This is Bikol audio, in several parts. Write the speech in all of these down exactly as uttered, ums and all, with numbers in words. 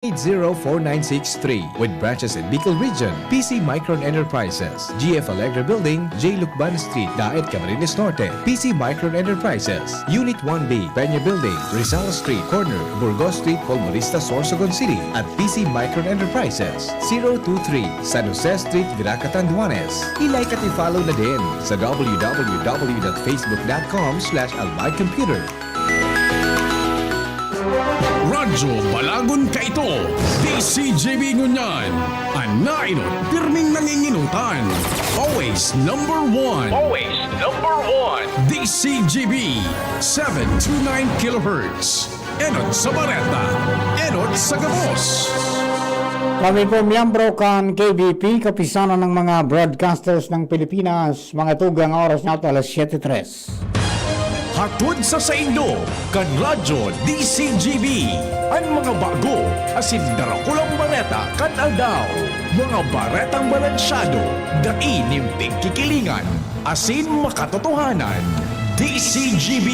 eight zero four nine six three, with branches in Bicol Region. P C Micron Enterprises, G F Alegre Building, J Lucban Street, Daet, Camarines Norte. P C Micron Enterprises, Unit one B, Peña Building, Rizal Street, corner Burgos Street, Polmonista, Sorsogon City, at P C Micron Enterprises, zero two three, San Jose Street, Virac, Catanduanes. I-like at i-follow na din sa w w w dot facebook dot com slash albay computer. Radyo Balagon kaito, D C G B ngunyan, an naenot pirming nanginginutan. Always number one. Always number one. D C G B, seven two nine kilohertz. Enot sa bareta, enot sa gabos. Kami po, miyembro kan K B P, Kapisanan ng mga Broadcasters ng Pilipinas, mga tugang, oras na ito, alas siyete tres. Hatod sa saindo, kan Radyo D C G B, an mga bago asin darakulang bareta kan aldaw. Mga baretang balansyado, dai nin pigkikilingan, asin makatotohanan. D C G B,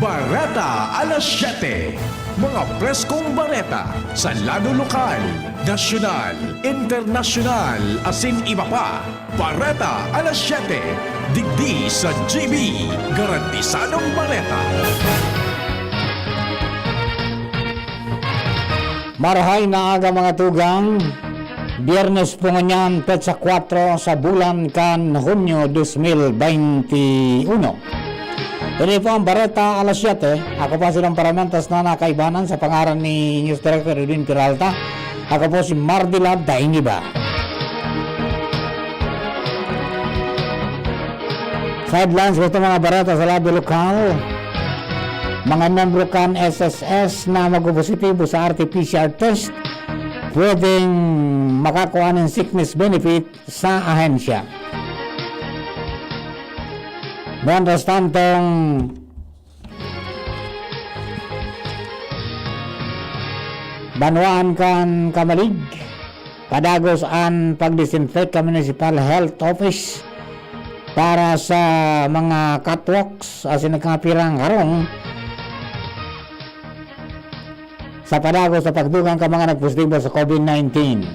Bareta alas siyete. Mga preskong bareta sa lado lokal, nasyonal, internasyonal, asin iba pa. Bareta alas siyete, digdi sa G B, garantisadong bareta. Marahay na aga, mga tugang. Biyernes po ngunyan, petsa kwatro sa bulan kan Hunyo dos mil bente uno. Ini po ang Bareta alas siyete. Ako po si Dong Paramentos na nakaibanan sa pangaran ni News Director Edwin Peralta. Ako po si Mardy Lab, daing iba. Sa headlines, gusto mga bareta sa lado lokal. Mga membro kan S S S na magpopositibo sa R T P C R test, pwedeng makakuha ng sickness benefit sa ahensya. Mientras tantong, banwaan kan Camalig, padagos an pag-disinfect kan Municipal Health Office para sa mga catwalks asin nagkapirang harong sa padagos sa pagdugang kan mga nagpositibo sa COVID nineteen.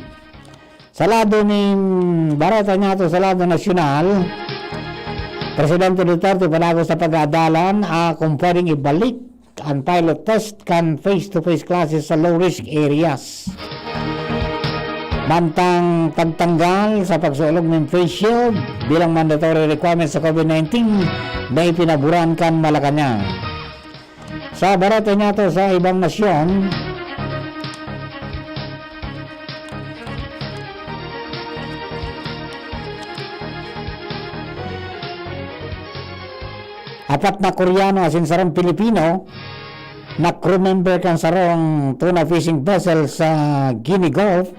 Sa lado nin bareta niyato sa lado nasyonal, Presidente Duterte padagos sa pag-aadalan, ah, kung pwedeng ibalik an pilot test kan face-to-face classes sa low-risk areas. Mantang pagtanggal sa pagsuolog nin face shield bilang mandatory requirement sa COVID nineteen na ipinaboran kan Malacañang. Sa bareta niyato sa ibang nasyon, apat na Koreano asin sarong Pilipino na crew member kan sarong tuna fishing vessel sa Guinea Gulf,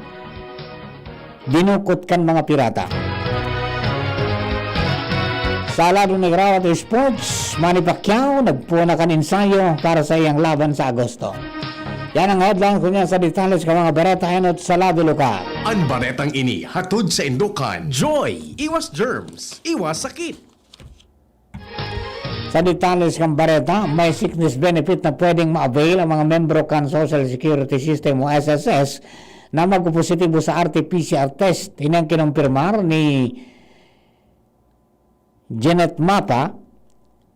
dinukot kan mga pirata. Sa lado ni Grawat Sports, Manny Pacquiao nagpuna kan ensayo para sa iyang laban sa Agosto. Yan ang headline ko niya sa detalye kan mga bareta enot sa lado lokal. An baretang ini hatod saindo kan Joy. Iwas germs, iwas sakit. Sa detalye kan bareta, may sickness benefit na pwedeng ma-avail ang mga membro kan Social Security System o S S S na magpopositibo sa R T P C R test. Ini ang kinumpirmar ni Jeanette Mapa,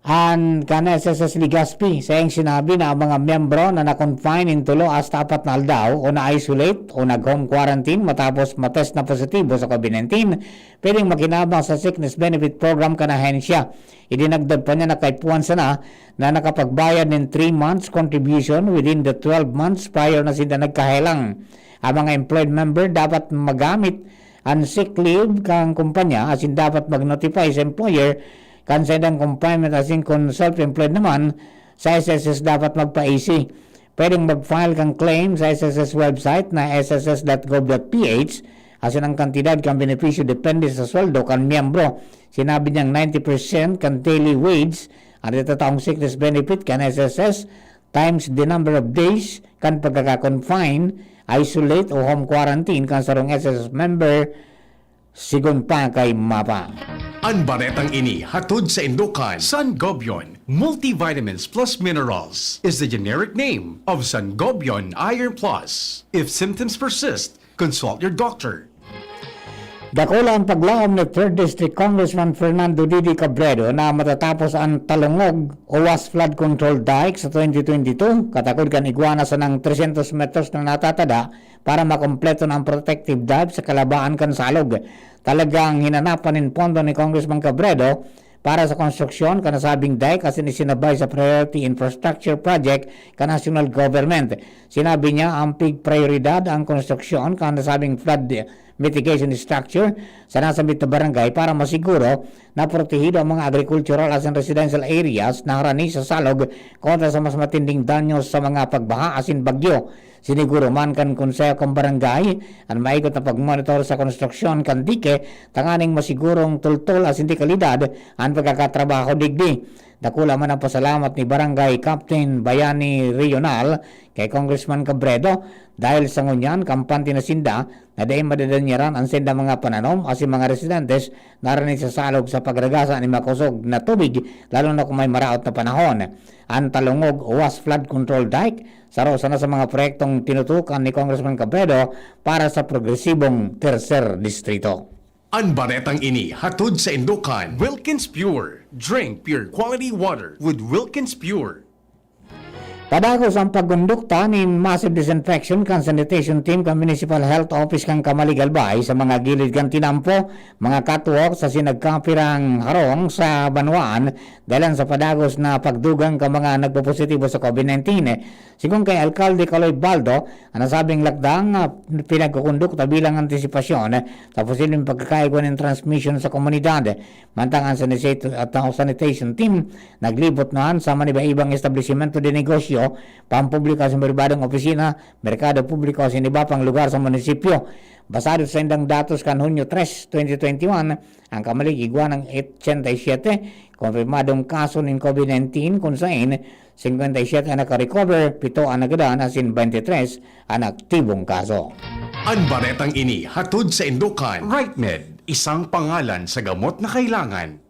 an kan S S S Legazpi. Sa iyang sinabi na ang mga miyembro na na-confine nin tulo hasta apat na aldaw o na-isolate o nag-home quarantine matapos matest na positibo sa COVID nineteen, pwedeng makinabang sa sickness benefit program kan ahensya. Idinagdag pa niya na kaipuhan sana na nakapagbayad nin three months contribution within the twelve months prior na sinda nagkahelang. Ang mga employed member dapat magamit an sick leave kan kumpanya asin dapat mag-notify sa employer kan saindang confinement asin kun self-employed naman, sa S S S dapat magpaisi. Pwedeng mag-file kan claim sa S S S website na S S S dot gov dot P H, asin ang kantidad kan benepisyo depende sa sweldo kan miyembro. Sinabi niyang ninety percent kan daily wage an itataong sickness benefit kan S S S times the number of days kan pagkaka-confine, isolate o home quarantine kan sarong S S S member Sigon pa kay Mapa. An baretang ini hatod sa indukan. Sangobion Multivitamins Plus Minerals is the generic name of Sangobion Iron Plus. If symptoms persist, consult your doctor. Dakula ang paglaom ni Third District Congressman Fernando Didi Cabredo na matatapos an Talungog o was flood control dike sa twenty twenty-two, katakod kan igwa na sanang trescientos metros na natatada para makompleto na ang protective dike sa kalabaan kan Salog. Talagang hinanapan nin pondo ni Congressman Cabredo para sa konstruksyon kan nasabing dike asin isinabay sa priority infrastructure project kan national government. Sinabi niya, amping prayoridad ang konstruksyon kan nasabing flood mitigation structure sa nasambit na barangay para masiguro na protehido ang mga agricultural asin residential areas na harani sa Salog kontra sa mas matinding danyo sa mga pagbaha asin bagyo. Siniguro man kan Konseho kan Barangay an maigot na pagmonitor sa konstruksyon kan dike tanganing masigurong tultol asin de kalidad an pagkakatrabaho digdi. Dakula man ang pasalamat ni Barangay Captain Bayani Regional kay Congressman Cabredo dahil sa ngunyan kampante na sinda na dai madadanyaran an saindang mga pananom asin mga residentes na harani sa Salog sa pagragasa nin makosog na tubig, lalo na kung may maraot na panahon. An Talungog was flood control dike, saro sana sa mga proyektong tinutukan ni Congressman Cabredo para sa progresibong Tercer Distrito. An baretang ini hatod sa indukan, Wilkins Pure. Drink pure quality water with Wilkins Pure. Padagos ang pagkondukta nin massive disinfection kan sanitation team kan Municipal Health Office kan Camalig, Albay, sa mga gilid kan tinampo, mga catwalks asin nagkapirang harong sa banwaan, dalan sa padagos na pagdugang kan mga nagpopositibo sa COVID nineteen. Sigon kay Alkalde Kaloy Baldo, an nasabing lakdang, ah, pinagkukondukta bilang antisipasyon sa posibleng pagkakaigwa nin transmission sa komunidad. Mantang an sanisa-, at ang sanitation team naglibot na sa maniba-ibang establisimento de negosyo, pampubliko asin pribadong opisina, merkado publiko asin iba pang lugar sa munisipyo. Basado sa saindang datos kan Hunyo tres, twenty twenty-one, ang Camalig igwa nang ochenta y siete kumpirmadong kaso nin COVID nineteen, kun saen singkwenta y siyete an naka-recover, pito an nagadan asin bente tres an aktibong kaso. An baretang ini hatod sa indukan, RightMed, isang pangalan sa gamot na kailangan.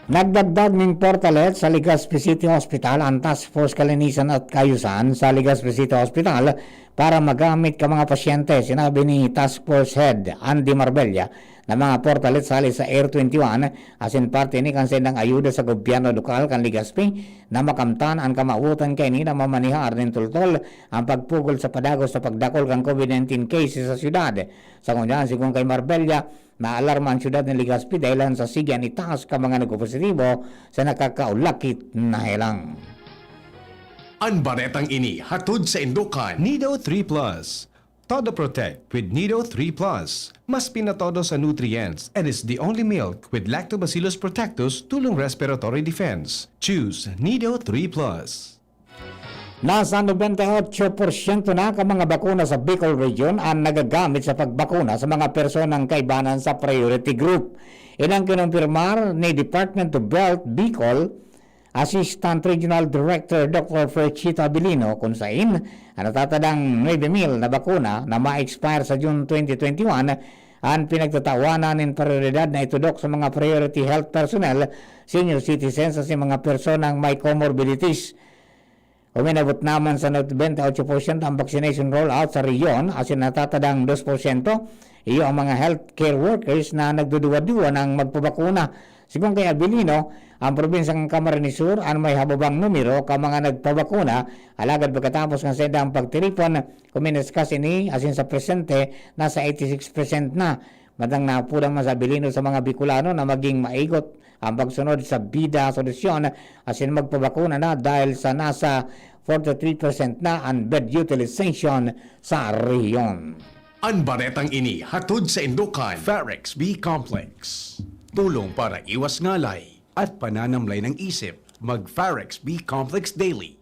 Nagdagdag nin portalet sa Legazpi City Hospital an Task Force Kalinisan at Kaayusan sa Legazpi City Hospital para magamit kan mga pasyente. Sinabi ni Task Force Head Andy Marbella na mga portalet sali sa Air twenty-one asin parte ini kan saindang ayuda sa gobyerno lokal kan Legazpi na makamtan an kamawotan kaini na mamanihar nin toltol an pagpugol sa padagos sa pagdakul kan COVID nineteen cases sa syudad. Sa ngunyan, sigon kay Marbella, naalarma an syudad nin Legazpi dahelan sa sige an itaas kan mga nagpopositibo sa nakakaulakit na helang. An baretang ini hatod sa indukan, Nido three Plus. Todo Protect with Nido three Plus. Mas pinatodo sa nutrients and is the only milk with Lactobacillus protectus tulong respiratory defense. Choose Nido three Plus. Nasa nobenta y otso porsyento na kan mga bakuna sa Bicol Region an nagagamit sa pagbakuna sa mga personang kaibanan sa priority group. Inang kinumpirmar ni Department of Health Bicol Assistant Regional Director Doctor Ferchito Abilino, kun sain an natatadang nuebe mil na bakuna na ma-expire sa June twenty twenty-one an pinagtatawanan nin prayoridad na itudok sa mga priority health personnel, senior citizens asin mga personang may comorbidities. Uminabot naman sa nobenta y otso porsyento ang vaccination rollout sa rehiyon, asin natatadang dos porsyento iyo ang mga healthcare workers na nagduduwa-duwa nang magpabakuna. Sigon kay Abilino, ang probinsya kan Camarines Sur an may hababang numero kan mga nagpabakuna, alagad pagkatapos kan saindang pagtiripon, kuminiskas ini asin sa presente nasa eighty-six percent na. Mantang napuda man sa Abilino sa mga Bicolano na maging maigot ang pagsunod sa bida solusyon asin magpabakuna na dahil sa nasa forty-three percent na an bed utilization sa rehiyon. An baretang ini hatod sa indukan, Farex B Complex. Tulong para iwas ngalay at pananamlay ng isip. Mag Farex B Complex Daily.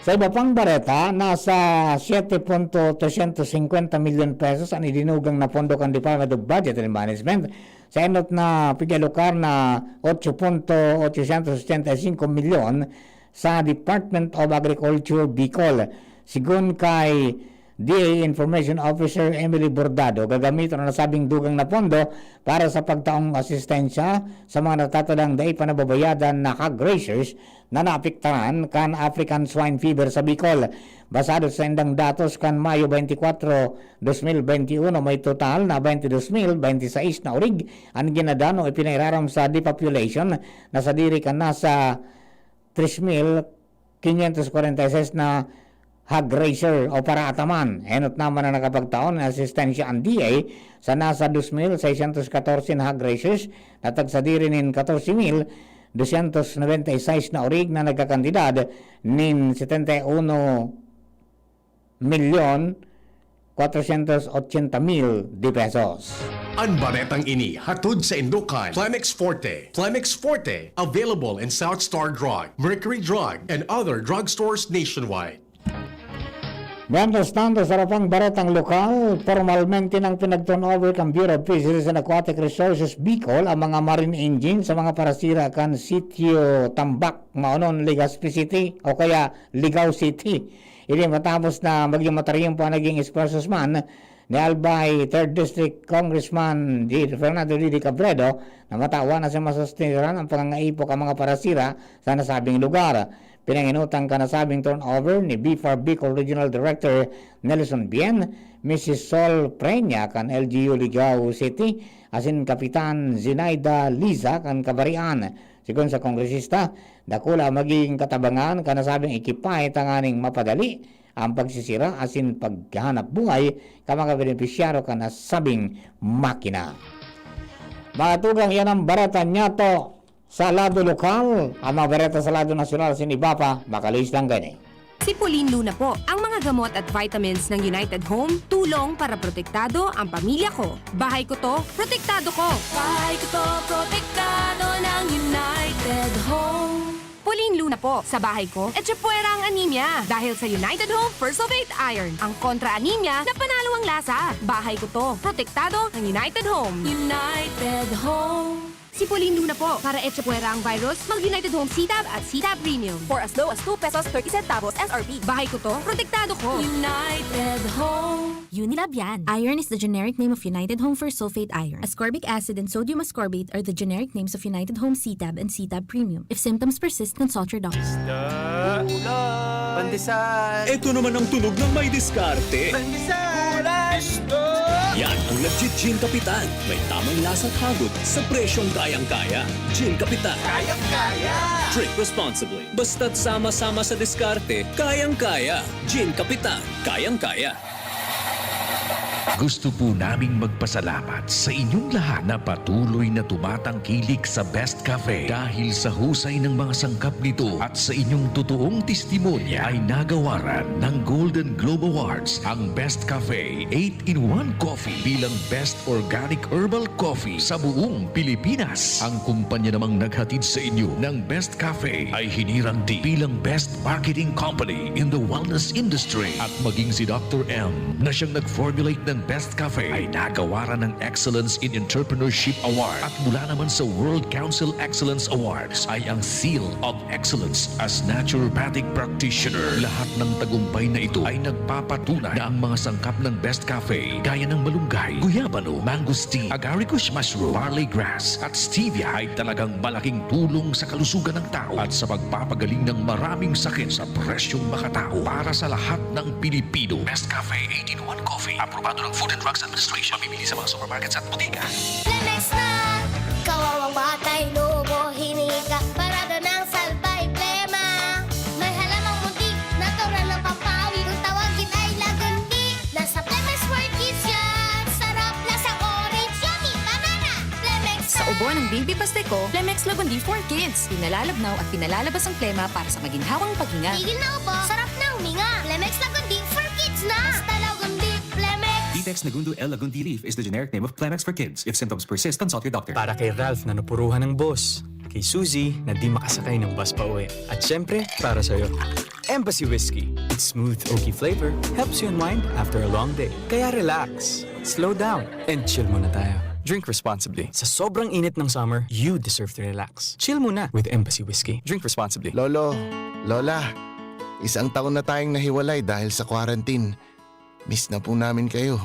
Sa iba pang bareta, nasa siete punto trescientos cincuenta milyon pesos an idinugang na pondo kan Department of Budget and Management sa enot na pig-alokar na ocho punto ochocientos ochenta y cinco milyon sa Department of Agriculture Bicol. Sigon kay D A Information Officer Emily Bordado, gagamiton ang nasabing dugang na pondo para sa pagtaong asistensya sa mga natatadang dai pa nababayadan na hog raisers na naapektaran kan African Swine Fever sa Bicol. Basado sa indang datos kan Mayo twenty-four, twenty twenty-one, may total na twenty-two mil twenty-sais na orig an ginadano o ipinairarom sa depopulation na sadiri kan nasa tres mil quinientos kwarenta y seis na hog raiser o paraataman. Enot naman na nakapagtaon na asistensya ang D A sa nasa dos mil seiscientos katorse na hog raisers na tagsadiri nin katorse mil dosyentos nobenta y seis na orig na nagkakantidad nin setenta y uno milyon kwatrosyentos otsenta mil de pesos. An baretang ini hatod saindo kan Plemex Forte. Plemex Forte, available in South Star Drug, Mercury Drug, and other drugstores nationwide. Mientras tanto, sa iba pang baretang lokal, pormalmente nang pinag-turnover kan Bureau of Fisheries and Aquatic Resources Bicol ang mga marine engine sa mga parasira kan Sitio Tambak, Maonon, Legazpi City o kaya Ligao City. Ini matapos na maging matariyempo ang naging esfuerzos man ni Albay Third District Congressman Di-, Fernando Didi Cabredo na matawan na sa masustentaran ang pangangaipo kan mga parasira sa nasabing lugar. Pinanginutan kan nasabing turnover ni BFAR Bicol Regional Director Nelson Bien, Misis Sol Preña kan L G U Ligao City, asin Kapitan Zinaida Liza kan Kabarian. Sigon sa kongresista, dakula ang magiging katabangan kan nasabing ekipahe tanganing mapadali ang pagsisira asin paghanap buhay kan mga benepisyaryo kan nasabing makina. Mga tugang, iyan ang bareta niyato sa lado lokal. Ang mga bareta sa lado nasyonal asin iba pa, makalis lang gani. Sipulin Luna po, ang mga gamot at vitamins ng United Home, tulong para protektado ang pamilya ko. Bahay ko to, protektado ko. Bahay ko to, protektado ng United Home. Pulin Luna po, sa bahay ko, etchepuera ang anemia. Dahil sa United Home First of Eight Iron, ang kontra anemia na panalo ang lasa. Bahay ko to, protektado ng United Home. United Home. Sipulin Luna po, para etchepuera ang virus, mag United Home C-Tab at C-Tab Premium. For as low as two pesos thirty centavos S R P. Bahay ko to, protektado ko. United Home. Unilab yan. Iron is the generic name of United Home First Sulfate Iron. Ascorbic acid and sodium ascorbate are the generic names of United Home C-Tab and C-Tab Premium. If symptoms persist, consult your doctor. Pandesal. Ito naman ang tunog ng may diskarte. Pandesal. Yan ang nagji-Gin Kapitan. May tamang lasa at hagod sa presyong kayang-kaya. Gin Kapitan. Kayang-kaya. Drink responsibly. Basta't sama-sama sa diskarte, kayang-kaya. Gin Kapitan. Kayang-kaya. Gusto po naming magpasalamat sa inyong lahat na patuloy na tumatangkilik sa Best Cafe. Dahil sa husay ng mga sangkap nito at sa inyong totoong testimonya, ay nagawaran ng Golden Globe Awards ang Best Cafe eight-in-one Coffee bilang Best Organic Herbal Coffee sa buong Pilipinas. Ang kumpanya namang naghatid sa inyo ng Best Cafe ay hinirang din bilang Best Marketing Company in the Wellness Industry. At maging si Doctor M na siyang nag-formulate ng Best Cafe ay nagawaran ng Excellence in Entrepreneurship Award. At mula naman sa World Council Excellence Awards ay ang Seal of Excellence as Naturopathic Practitioner. Lahat ng tagumpay na ito ay nagpapatunay na ang mga sangkap ng Best Cafe, gaya ng malunggay, guyabano, mangosteen, agaricus mushroom, barley grass, at stevia, ay talagang malaking tulong sa kalusugan ng tao at sa pagpapagaling ng maraming sakit sa presyong makatao para sa lahat ng Pilipino. Best Cafe eight-in-one Coffee, aprobado ng Food and Drugs Administration, mabibili sa mga supermarkets at bodega. Lemex na! Kawawang batay, lobo, hinika, parada ng salbay, plema. May halamang muntik, natural na pampawi. Kung tawagin ay lagundi, nasa Plemex for Kids yan. Sarap, lasang orange, yummy, banana. Plemex Sa na! Ubo ng Baby Pasteco, Plemex Lagundi for Kids. Pinalalabnaw at pinalalabas ang plema para sa maginhawang paghinga. Tigil na ubo, sarap na huminga. Plemex Lagundi for Kids na! Basta Lagundi, Plemex! Ditex Nagundo L Lagundi Leaf is the generic name of Plemex for Kids. If symptoms persist, consult your doctor. Para kay Ralph na napuruhan ng boss. Kay Suzy na di makasakay ng bus pa uwi. At syempre, para sa'yo. Embassy Whiskey. Its smooth, oaky flavor helps you unwind after a long day. Kaya relax, slow down, and chill muna tayo. Drink responsibly. Sa sobrang init ng summer, you deserve to relax. Chill muna with Embassy Whiskey. Drink responsibly. Lolo, Lola, isang taon na tayong nahiwalay dahil sa quarantine. Miss na po namin kayo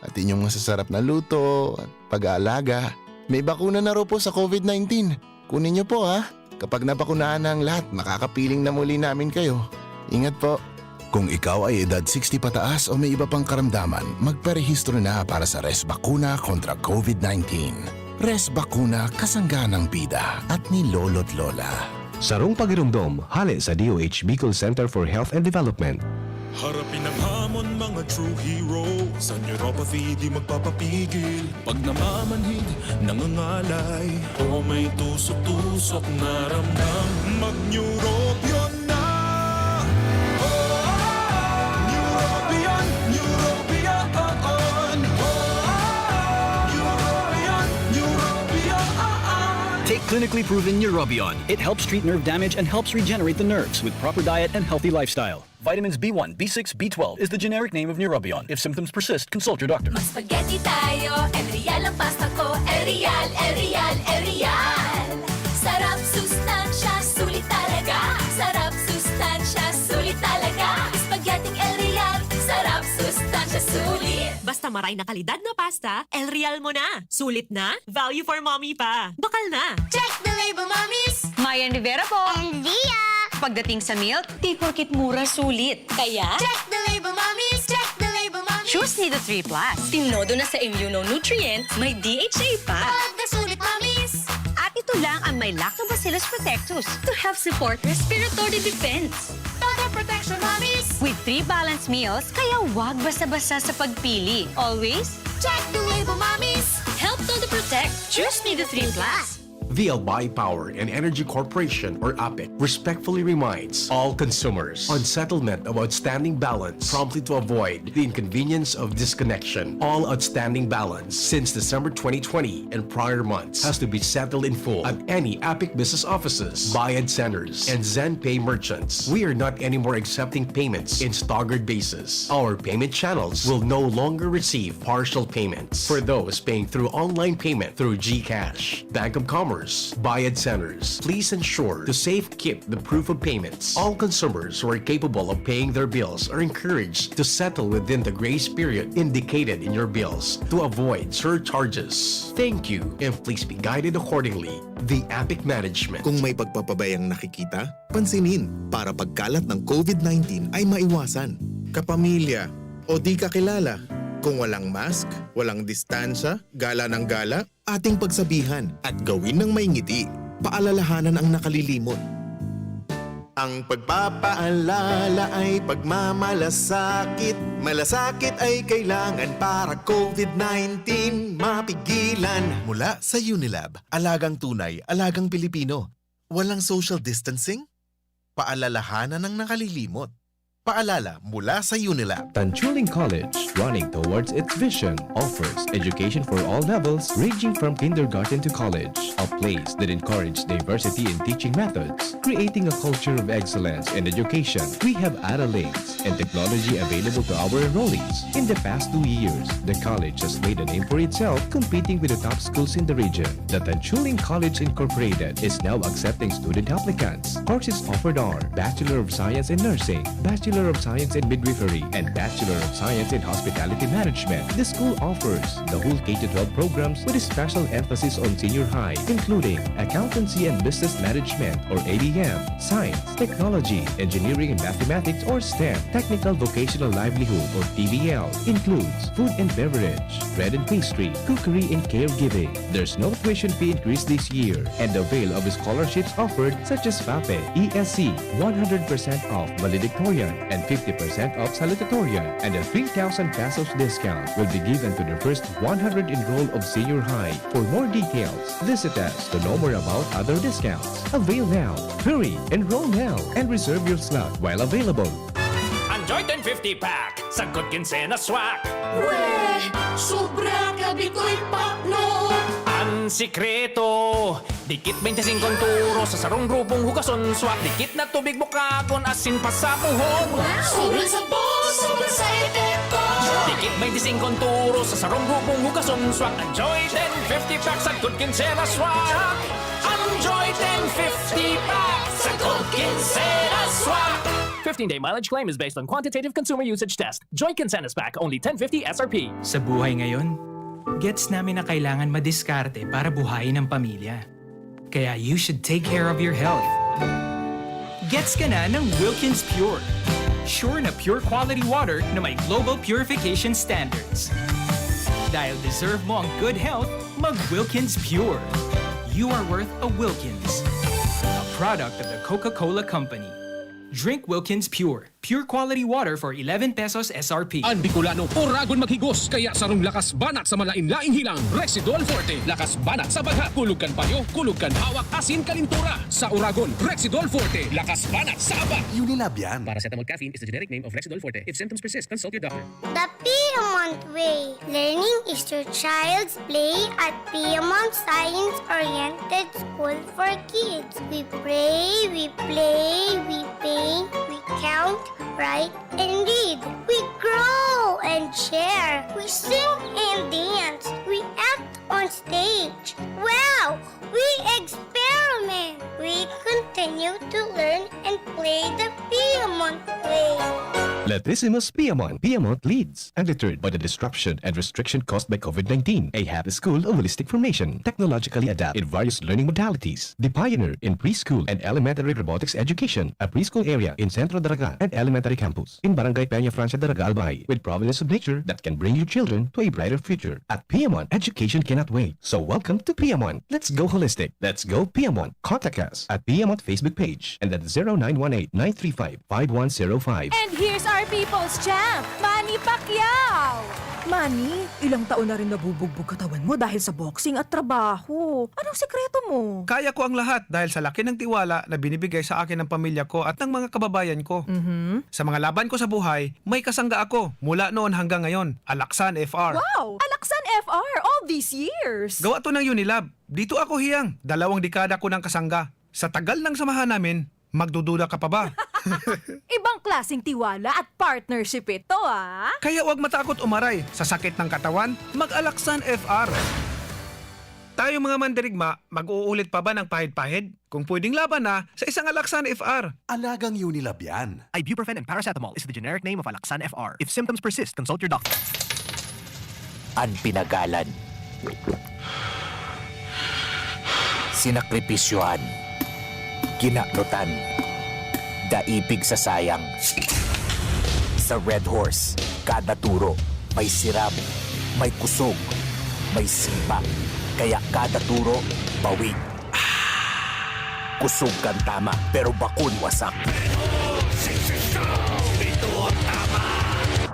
at inyong masasarap na luto at pag-aalaga. May bakuna na raw po sa covid nineteen. Kunin niyo po, ha? Kapag nabakunahan na ang lahat, makakapiling na muli namin kayo. Ingat po. Kung ikaw ay edad sixty pataas o may iba pang karamdaman, magparehistro na para sa Resbakuna kontra covid nineteen. Resbakuna, kasangga ng bida at ni lolo't lola. Sarong pagiromdom, hale sa D O H Bicol Center for Health and Development. Harapin ang hamon, mga true hero. Sa neuropathy, di magpapapigil. Pag namamanhid, nangangalay, o may tusok-tusok na ramdam, mag-Neurobion na! Oh, Neurobion, Neurobion, oh, oh. Oh, Neurobion, Neurobion, oh, oh. Take clinically proven Neurobion. It helps treat nerve damage and helps regenerate the nerves with proper diet and healthy lifestyle. Vitamins B one, B six, B twelve is the generic name of Neurobion. If symptoms persist, consult your doctor. Mag-spaghetti tayo, El Real ang pasta ko. El Real, El Real, El Real. Sarap, sustansya, sulit talaga. Sarap, sustansya, sulit talaga. Spaghetti El Real, sarap, sustansya, sulit. Basta maray na kalidad na pasta, El Real mo na. Sulit na, value for mommy pa. Bakal na. Check the label, mommies! Mayan Rivera po. And Zia! Pagdating sa milk, di porket mura, sulit. Kaya? Check the label, mommies! Check the label, mommies! Choose Nido three plus. Tinodo na sa immunonutrient, may D H A pa. Pagkasulit, mommies! At ito lang ang may Lactobacillus protectus to help support respiratory defense. Todo protection, mommies! With three balanced meals, kaya wag basta-basta sa pagpili. Always, check the label, mommies! Help todo protect. Choose Nido three plus. The Albay Power and Energy Corporation, or APEC, respectfully reminds all consumers on settlement of outstanding balance promptly to avoid the inconvenience of disconnection. All outstanding balance since December twenty twenty and prior months has to be settled in full at any APEC business offices, Bayad Centers, and ZenPay merchants. We are not anymore accepting payments in staggered basis. Our payment channels will no longer receive partial payments. For those paying through online payment through GCash, Bank of Commerce, Bayad Centers, please ensure to safekeep the proof of payments. All consumers who are capable of paying their bills are encouraged to settle within the grace period indicated in your bills to avoid surcharges. Thank you, and please be guided accordingly. The APEC Management. Kung may pagpapabayang nakikita, pansinin para pagkalat ng covid nineteen ay maiwasan. Kapamilya o di kakilala, kung walang mask, walang distansya, gala ng gala, ating pagsabihan at gawin ng may ngiti. Paalalahanan ang nakalilimot. Ang pagpapaalala ay pagmamalasakit. Malasakit ay kailangan para covid nineteen mapigilan. Mula sa Unilab, alagang tunay, alagang Pilipino. Walang social distancing? Paalalahanan ang nakalilimot. Paalala mula sa Unilab. Tanchuling College, running towards its vision, offers education for all levels, ranging from kindergarten to college. A place that encourages diversity in teaching methods, creating a culture of excellence in education. We have Ara links and technology available to our enrollees. In the past two years, the college has made a name for itself, competing with the top schools in the region. The Tanchuling College Incorporated is now accepting student applicants. Courses offered are Bachelor of Science in Nursing, Bachelor of Science in Midwifery, and Bachelor of Science in Hospitality Management. The school offers the whole K to twelve programs with a special emphasis on senior high, including Accountancy and Business Management or A B M, Science, Technology, Engineering and Mathematics or STEM, Technical Vocational Livelihood or T V L, includes food and beverage, bread and pastry, cookery and caregiving. There's no tuition fee increase this year, and avail of scholarships offered such as FAPE, E S C, one hundred percent off valedictorian and fifty percent off salutatorian, and a three thousand pesos discount will be given to the first one hundred enrolled of senior high. For more details, visit us to know more about other discounts. Avail now. Hurry! Enroll now and reserve your slot while available. Ang Joy ten fifty pack, sagkod kinsenas swak. Weh! Sobra ka, Bikoy Paklo! Ang sikreto, dikit twenty-five ang turo sa sarong grupong hugason swak. Dikit na tubig bukagon, asin pasapuhon. Wow! Sobrang sabon, sobrang sa epekto! Dikit twenty-five ang turo sa sarong grupong hugason swak. Ang Joy ten fifty pack, sagkod kinsenas swak. Ang Joy ten fifty pack, sagkod kinsenas swak. Fifteen-day mileage claim is based on quantitative consumer usage test. Joint Consensus Pack, only ten fifty S R P. Sa buhay ngayon, gets namin na kailangan madiskarte para buhayin ang pamilya. Kaya you should take care of your health. Gets ka na ng Wilkins Pure. Sure na pure quality water na may global purification standards. Dahil deserve mo ang good health, mag Wilkins Pure. You are worth a Wilkins. A product of the Coca-Cola Company. Drink Wilkins Pure. Pure quality water for eleven pesos S R P. An Bicolano, oragon maghigos, kaya sarong lakas banat sa malain-laing hilang. Rexidol Forte, lakas banat sa bagha. Kulog kan payo, kulog kan hawak, asin kalintura. Sa oragon, Rexidol Forte, lakas banat sa aba. Unilab yan. Paracetamol caffeine is the generic name of Rexidol Forte. If symptoms persist, consult your doctor. The Piedmont Way. Learning is your child's play at Piedmont Science Oriented School for Kids. We pray, we play, we paint, we count, write, and read. We grow and share. We sing and dance. We act on stage. Wow! We experiment. We continue to learn and play the Piedmont way. Lettisimus Piedmont. Piedmont leads. Undeterred by the disruption and restriction caused by COVID nineteen, a happy school of holistic formation, technologically adapted in various learning modalities, the pioneer in preschool and elementary robotics education, a preschool area in Centro Daraga and elementary campus in Barangay Peña Francia Daraga, Albay, with providence of nature that can bring your children to a brighter future. At Piedmont, education cannot wait. So welcome to Piedmont. Let's go holistic. Let's go Piedmont. Contact us at Piedmont Facebook page and at zero nine one eight nine three five five one zero five. And here's our people's champ, Manny Pacquiao! Manny, ilang taon na rin nabubugbog katawan mo dahil sa boxing at trabaho. Anong sikreto mo? Kaya ko ang lahat dahil sa laki ng tiwala na binibigay sa akin ng pamilya ko at ng mga kababayan ko. Mhm. Sa mga laban ko sa buhay, may kasangga ako mula noon hanggang ngayon, Alaksan F R. Wow! Alaksan F R all these years! Gawa to ng Unilab. Dito ako hiyang, dalawang dekada ko ng kasangga. Sa tagal ng samahan namin, magdududa ka pa ba? Ibang klaseng tiwala at partnership ito, ah! Kaya wag matakot umaray sa sakit ng katawan, mag-Alaksan F R. Tayo mga mandirigma, mag-uulit pa ba ng pahid-pahid? Kung pwedeng laban na sa isang Alaksan F R. Alagang Unilab yan. Ibuprofen and paracetamol is the generic name of Alaksan F R. If symptoms persist, consult your doctor. An pinagalan. Sinakripisyohan. Kinaknutan. Daipig sa sayang. Sa Red Horse, kada turo may siram, may kusog, may sipa. Kaya kada turo, bawig. Kusog kan tama, pero bakun wasak.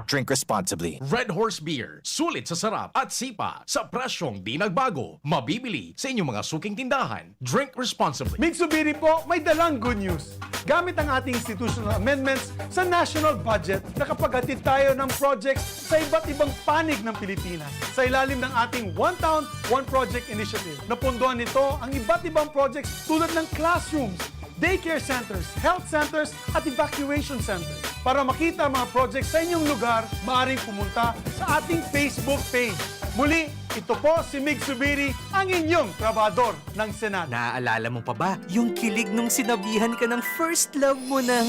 Drink responsibly. Red Horse Beer. Sulit sa sarap at sipa sa presyong di nagbago. Mabibili sa inyong mga suking tindahan. Drink responsibly. Mig Zubiri po, may dalang good news. Gamit ang ating institutional amendments sa national budget, nakapaghatid tayo ng projects sa iba't ibang panig ng Pilipinas sa ilalim ng ating One Town, One Project Initiative. Napondohan nito ang iba't ibang projects tulad ng classrooms, daycare centers, health centers, at evacuation centers. Para makita ang mga projects sa inyong lugar, maaaring pumunta sa ating Facebook page. Muli, ito po si Mig Zubiri, ang inyong trabahador ng Senado. Naaalala mo pa ba yung kilig nung sinabihan ka ng first love mo ng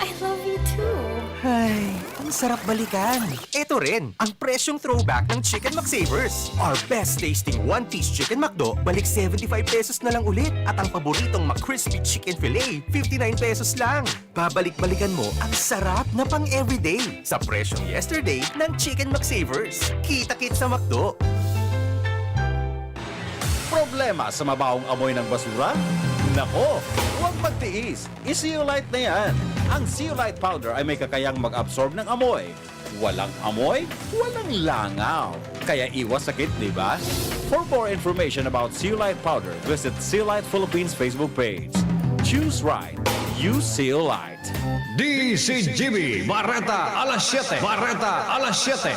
I love you too. Ay, ang sarap balikan. Eto rin, ang presyong throwback ng Chicken McSavers. Our best tasting one-piece Chicken McDo, balik seventy-five pesos na lang ulit. At ang paboritong McCrispy Chicken Fillet, fifty-nine pesos lang. Babalik-balikan mo ang sarap na pang-everyday sa presyong yesterday ng Chicken McSavers. Kita-kits sa McDo. Problema sa mabahong amoy ng basura? Nako, huwag magtiis. I-Zeolite na yan. Ang Zeolite Powder ay may kakayang mag-absorb ng amoy. Walang amoy, walang langaw. Kaya iwas sakit, di ba? For more information about Zeolite Powder, visit Zeolite Philippines Facebook page. Choose right. Use Zeolite. D C G B, Bareta alas siyete. Bareta alas siyete.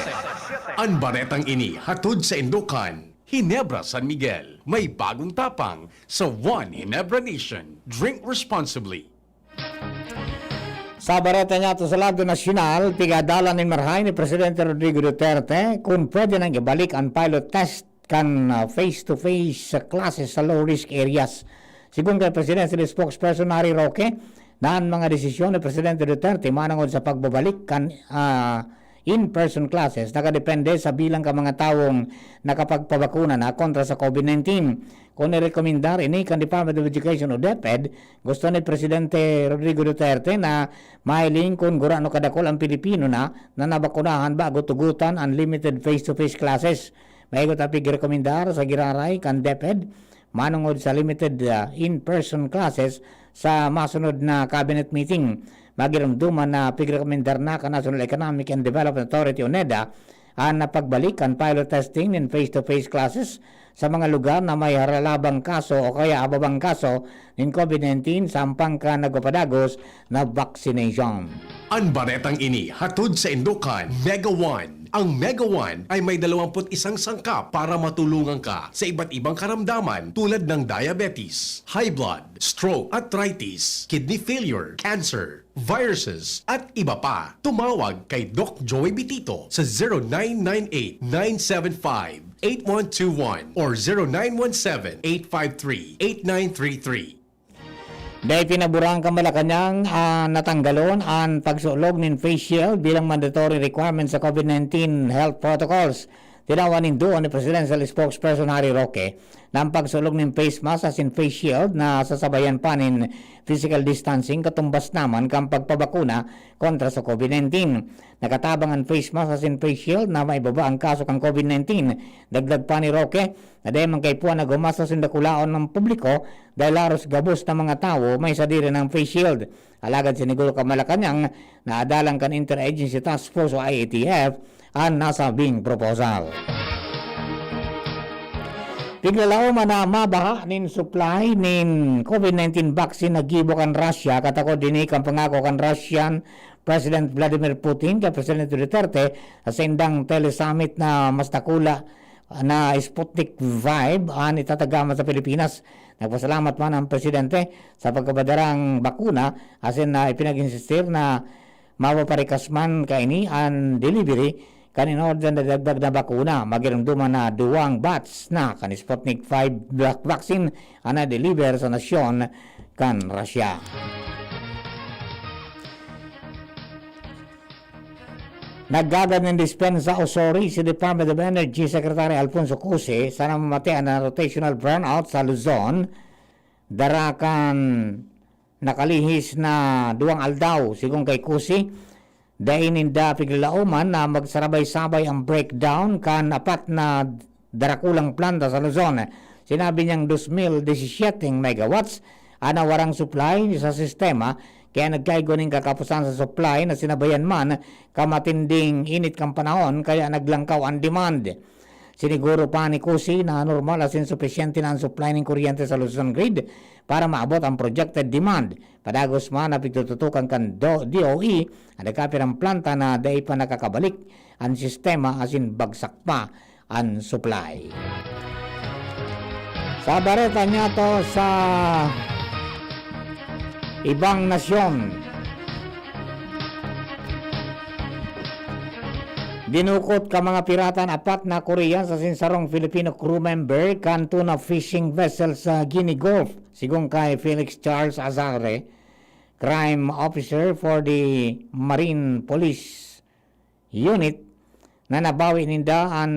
An baretang ini hatod saindo kan Ginebra San Miguel. May bagong tapang sa One Ginebra Nation. Drink responsibly. Sa bareta niyato sa lado nasyonal, pigadalan nin marahay ni Presidente Rodrigo Duterte kun pwede nang ibalik an pilot test kan, ah, face-to-face classes sa low-risk areas. Sigon kan Presidential Spokesperson Harry Roque, Nan mga desisyon ni Presidente Duterte manongod sa pagbabalik kan, ah, in-person classes nakadepende sa bilang kan mga tawong nakapagpabakuna na kontra sa COVID nineteen. Kun irekomendar ini kan Department of Education o DepEd, gusto ni Presidente Rodrigo Duterte na mahiling kun gurano kadakul an Pilipino na, na nabakunahan bago tugotan an limited face-to-face classes. Maigot an pigrekomendar sa giraray kan DepEd manongod sa limited, ah, in-person classes sa masunod na cabinet meeting. Magiromdoman na pigrekomendar na kan National Economic and Development Authority o NEDA an pagbalik kan pilot testing nin face-to-face classes sa mga lugar na may haralabang kaso o kaya hababang kaso nin COVID nineteen sampang kan nagpapadagos na vaccination. An baretang ini hatod sa indokan Mega One. Ang Mega One ay may dalawampu't isang sangkap para matulungan ka sa iba't ibang karamdaman tulad ng diabetes, high blood, stroke, arthritis, kidney failure, cancer, viruses, at iba pa. Tumawag kay Doc Joey Bitito sa zero nine nine eight nine seven five eight one two one or zero nine one seven eight five three eight nine three three. Dai pinaboran kan Malacañang, ah, natanggalon an pagsulog nin face shield bilang mandatory requirement sa COVID nineteen health protocols. Tinawan nin duo ni Presidential Spokesperson Harry Roque na an pagsulog nin face mask asin face shield na sasabayan pa nin physical distancing katumbas naman kan pagpabakuna kontra sa COVID nineteen. Nakatabang an face mask asin face shield na maibaba an kaso kan COVID nineteen. Dagdag pa ni Roque, na dai man kaipuhan na gumastos nin dakulaon an publiko dahil haros gabos na mga tawo may sadiri nang face shield. Alagad siniguro kan Malacañang na adalan kan Interagency Task Force o I A T F an nasabing proposal. Piglalaoman na mabaha nin supply nin COVID nineteen vaccine na gibo kan Russia, katakod ini kan pangako kan Russian President Vladimir Putin kay Presidente Duterte sa saindang telesummit na mas dakula na Sputnik five an itatagaman sa Pilipinas. Nagpasalamat man ang presidente sa pagkapadarang bakuna asin na ipinag-insistir na mapaparikas man kaini an delivery kan in-order na dagdag na bakuna. Magiromdoman na duwang batch na kan Sputnik five vac-, vaccine an na-deliver sa nasyon kan Russia. Naggagad nin dispensa o sorry si Department of Energy Secretary Alfonso Cusi sa namamatean na rotational brownout sa Luzon, dara kan nakalihis na duwang aldaw. Sigon kay Cusi, dai ninda piglalaoman na magsarabay-sabay ang breakdown kan apat na darakulang planta sa Luzon. Sinabi niyang dos mil disisyete megawatts an nawarang supply sa sistema, kaya nagkaigwa nin kakapusan sa supply na sinabayan man kan matinding init kan panahon kaya naglangkaw an demand. Siniguro pa ni Cusi na normal asin supisyente na an supply nin kuryente sa Luzon grid para maabot ang projected demand. Padagos man na pigtututukan kan do-, D O E an nagkapirang planta na dai pa nakakabalik an sistema asin bagsak pa an supply. Sa bareta niyato sa ibang nasyon, dinukot kan mga pirata an apat na Korean asin sarong Filipino crew member kan tuna fishing vessel sa Guinea Gulf. Sigon kay Felix Charles Azare, crime officer for the Marine Police Unit, na nabawi ninda an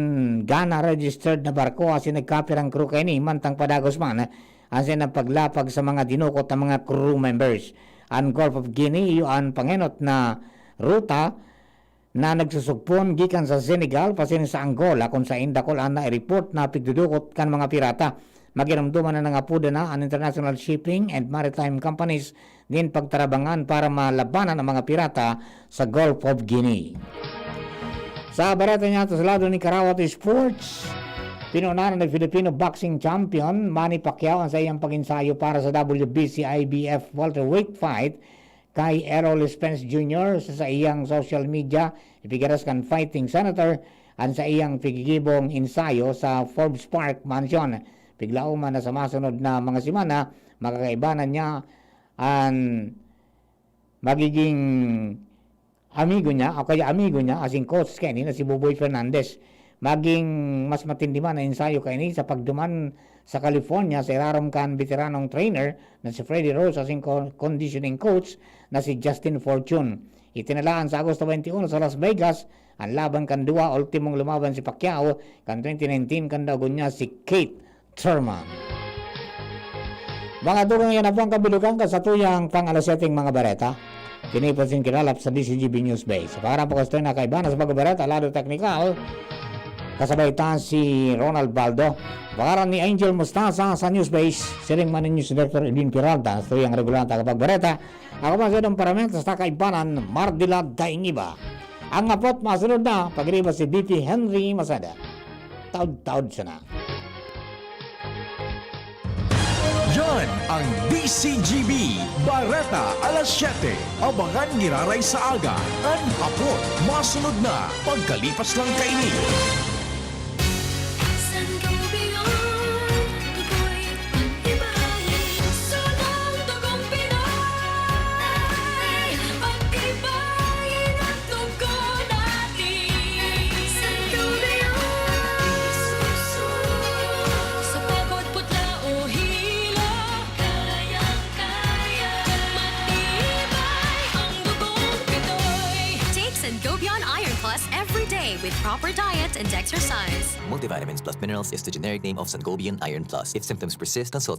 Ghana registered na barko asin nagkapirang crew kaini, mantang padagos man an saindang paglapag sa mga dinukot na mga crew members. An Gulf of Guinea iyo an pangenot na ruta na nagsusugpon gikan sa Senegal pasiring sa Angola, kun saen dakul an nai-report na pigdudukot kan mga pirata. Magiromdoman na nangapoda na an international shipping and maritime companies nin pagtarabangan para malabanan ang mga pirata sa Gulf of Guinea. Sa bareta niyato sa lado nin karawat sports, pinunanan ni Filipino boxing champion Manny Pacquiao an saiyang pag-ensayo para sa W B C I B F welterweight fight kay Errol Spence Junior sa saiyang social media. Ipigaras kan Fighting Senator an saiyang pigigibong ensayo sa Forbes Park Mansion. Piglaoman na sa masunod na mga semana, makakaibanan niya an magiging amigo niya o kaya amigo niya asin coach kaini na si Buboy Fernandez. Maging mas matindi man an ensayo kaini sa pagduman sa California sa irarom kan beteranong trainer na si Freddie Rose asin co-, conditioning coach na si Justin Fortune. Itinalaan sa Agosto twenty-one sa Las Vegas an laban kan duwa, ultimong lumaban si Pacquiao kan twenty nineteen kan dagon niya si Keith Thurman. Mga tugang, yan na po ang kabilugan kan satuyang pang alas siyete mga bareta. Kini po sing kinalap sa D C G B News Base. Sa pangaran po ko, Estoy na kaibahan sa pagbareta, lado teknikal, kasabay ta si Ronald Baldo. Pangaran ni Angel Mustasa sa News Base. Siring man ni News Director Edwin Peralta, sa tuyang regular na tagapagbareta. Ako man sa idong paramentos na kaibanan, Mardila Daingiba. Ang apot masunod na, pagriba si B P Henry Masada. Taud-taud siya na. Yan ang D C G B Bareta alas siyete. Abangan giraray sa aga. An hapon, masunod na pagkalipas lang kaini. Sangobion, tukoy, pag-ibahin. Sunang dugong Pinoy, pag-ibahin ang dugo natin. Sangobion, sa pagod, putla o hilo, kayang-kaya. Matibay ang dugong Pinoy. Take Sangobion Iron Plus every day with proper diet and exercise. Multivitamins plus minerals is the generic name of Sangobion Iron Plus. If symptoms persist, consult